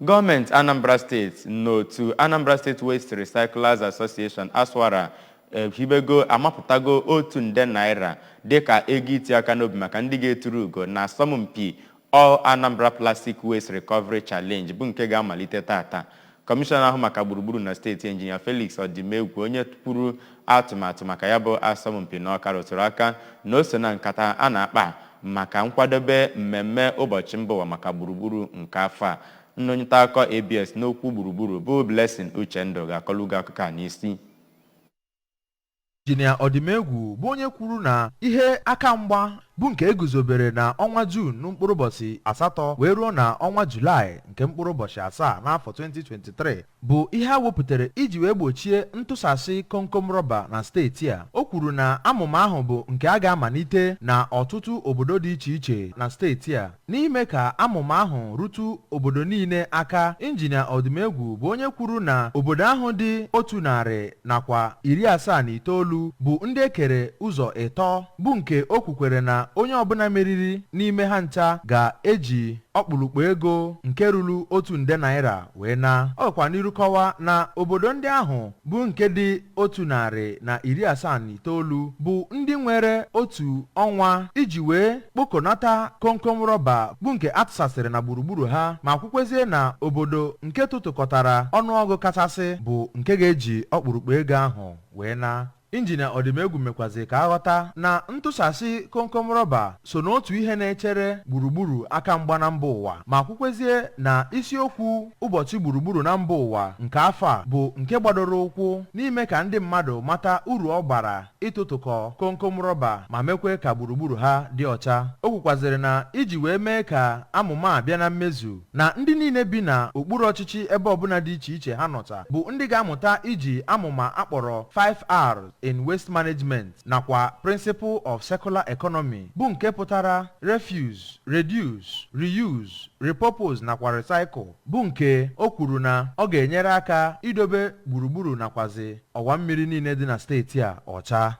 Gọọmenti Anambra Steeti n'otu Anambra State Waste Recyclers Association, ASWARA, ehibego amapụtago ₦1 nde dịka ego iti aka n'obi maka ndị ga-eturu ugo na asọmpi All Anambra Plastic Waste Recovery Challenge, bụ nke ga-amalite tata. Kọmishọna ahụ maka gburugburu na steeti, Injinia Felix Ọdịmegwu, onye kwuru atụmatụ maka ya bụ asọmpi n'Ọka, rụtụrụ aka na o so na nkata a na-akpa maka nkwadobe mmemme ụbọchị mba ụwa maka gburugburu nke afọ a. Onye nta akụkọ ABS n'okwu gburugburu bụ Blessing Uchendụ ga-akọlugo akụkọ a n'isi. Injinia Ọdịmegwu bụ onye kwuru na ihe aka mgba bụ nke eguzobere na ọnwa Juun mkpụrụ ụbọchị 8 wee ruo na ọnwa Julaị nke mkpụrụ ụbọchị 7 n'afọ 2023 bụ ihe a wepụtara iji wee gbochie ntụsasị komkom rọba na steeti a. O kwuru na amụma ahụ bụ nke a ga-amalite na ọtụtụ obodo dị iche iche na steeti a. N'ime ka amụma ahụ rutu obodo niile aka, Injinia Ọdịmegwu bụ onye kwuru na obodo ahụ dị 179 bụ ndị ekere ụzọ ịtọ, bụ nke o kwukwere na onye ọbụla meriri n'ime ha ncha ga-eji ọkpụrụkpụ ego nke ruru ₦1 nde wee na. Ọ gakwa n'iru kọwa na obodo ndị ahụ bụ nke dị 179 bụ ndị nwere otu ọnwa iji wee kpokọnata komkom rọba bụ nke atụsasịrị na gburugburu ha, ma kwukwezie na obodo nke tụtụkọtara ọnụọgụ kachasị bụ nke ga-eji ọkpụrụkpụ ego ahụ wee na. Injinia Ọdịmegwu mekwazi ka aghọta na ntụsasị komkom rọba so n'otu ihe na-echere gburugburu aka mgba na mba ụwa, ma kwukwezie na isiokwu ụbọchị gburugburu na mba ụwa nke afọ a bụ nke gbadoro ụkwụ n'ime ka ndị mmadụ mata uru ọ gbara ịtụtụkọ komkom rọba ma mekwe ka gburugburu ha dị ọcha. O kwukwazịrị na iji wee mee ka amụma a bịa na mmezu, na ndị niile bi na okpuru ọchịchị ebe ọbụla dị iche iche ha nọcha bụ ndị ga-amụta iji amụma akpọrọ 5R in waste management nakwa principle of circular economy, bụ nke pụtara refuse, reduce, reuse, repurpose nakwa recycle, bụ nke o kwuru na ọ ga-enyere aka idobe gburugburu nakwazi ọwa mmiri niile dị na steeti a ọcha.